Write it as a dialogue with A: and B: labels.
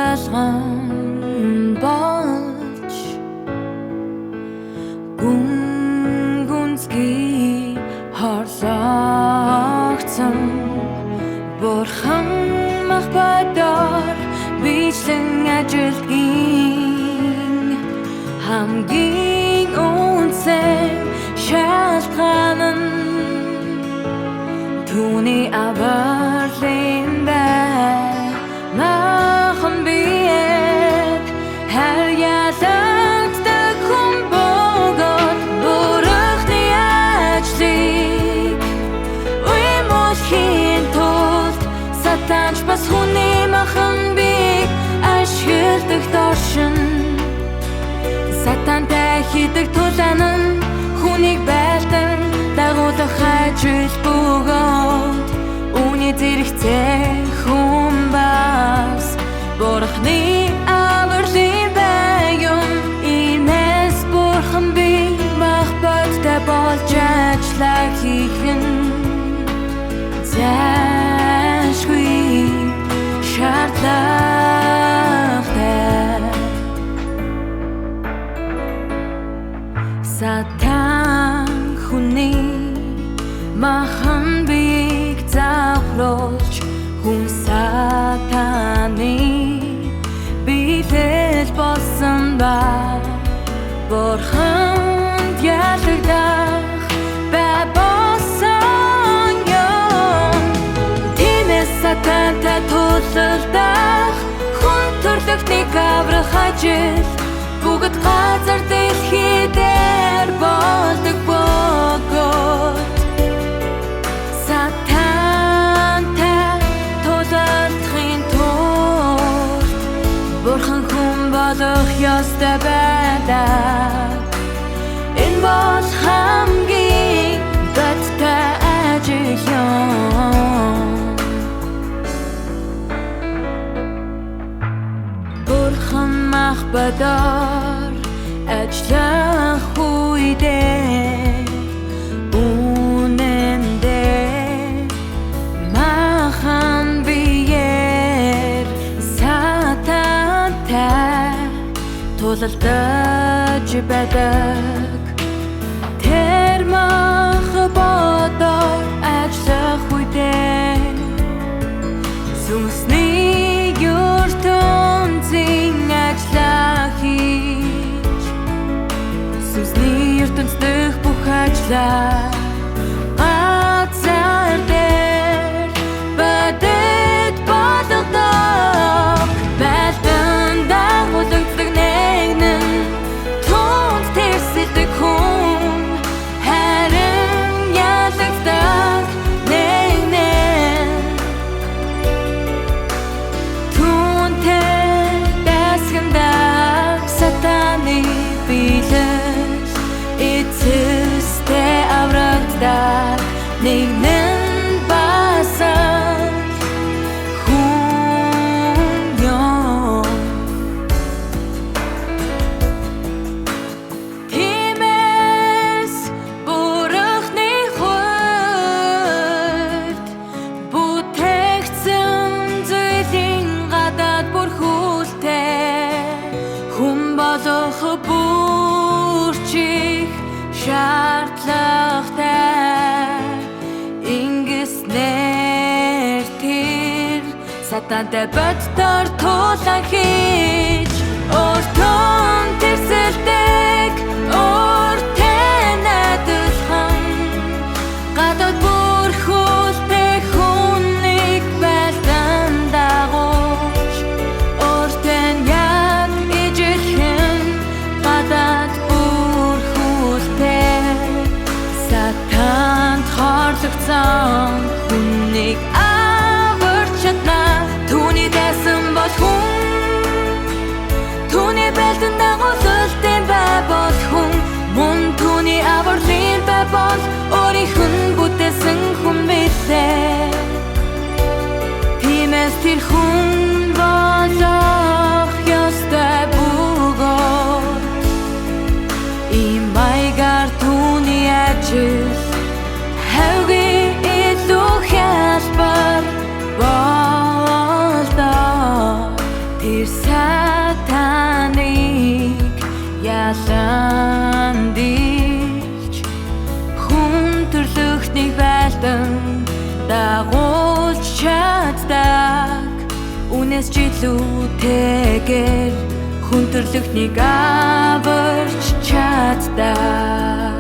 A: Ялган болж гүн гүнзгий хорлогдсон Бурхан мах бодоор бичлэн ажилдгийн хамгийн үнэтэй шалтгаан нь түүний авралын бай махан биед харь ялагддаг хүн бөгөөд Бурхны ажлыг уймуулахын тулд сатанч бас хүний махан биеийг ашигладаг доршин. Сатантай хийдэг тулаан нь хүнийг байлдан дагуулах ажил бөгөөд үүний зэрэгцээ хүн бас Бурхны авралын бай юм. Иймээс Бурхан би мах бодтой болж ажиллаа хийх нь зайлшгүй шаардлагатай. Сатан хүний махан биеийг завхруулж хүн сатаны биелэл болсон ба Бурханд ялагдах бай болсон юм. Тиймээс сатантай тулалдах хүн төрлөختнийг аврах ажил бүгд газар дэлхий дээр болдог бөгөөд сатантай тулалдахын тулд Бурхан хүн болох ёстой байдаг. Энэ бол хамгийн бодтой ажил юм. Бурхан мах бодоор ажиллах үедээ үнэндээ махан биеэр сатантай тулалдаж байдаг. Тэр мах бодоор ажиллах үедээ сүнсний ертөнцийн ажлаа хийж сүнсний ертөнц дэх бүх ажлаа газар дээр бодит болгодог. Байлдан дагуулагддаг нэгэн түнд тэрсэлдэг хүн харин ялагддаг нэгэн түүнтэй дайсагнадаг сатаны биелэл эцэстээ аврагддаг нэгэн бас хүн юм. Тиймээс Бурхны хувьд бүтээгдсэн зүйлийн гадаад бүрхүүлтэй хүн болох бүрчих шаардлагатай. Ингэснээр тэр сатантай боддоор тулаан хийж өөртөө тэрсэлдэг өөртөө адилхан гадаад бүрхүүлтэй хүнийг байлдан дагуулж өөртөө яг ижилхэн гадаад бүрхүүлтэй сатанд хорлогдсон хүнийг аварч чадна. Түүний дайсан бол хүн Тэр сатаныг ялан дийлж, хүн төрлөختнийг байлдан дагуулж чаддаг. Үнээс ч илүүтэйгээр хүн төрлөختнийг аварч чаддаг.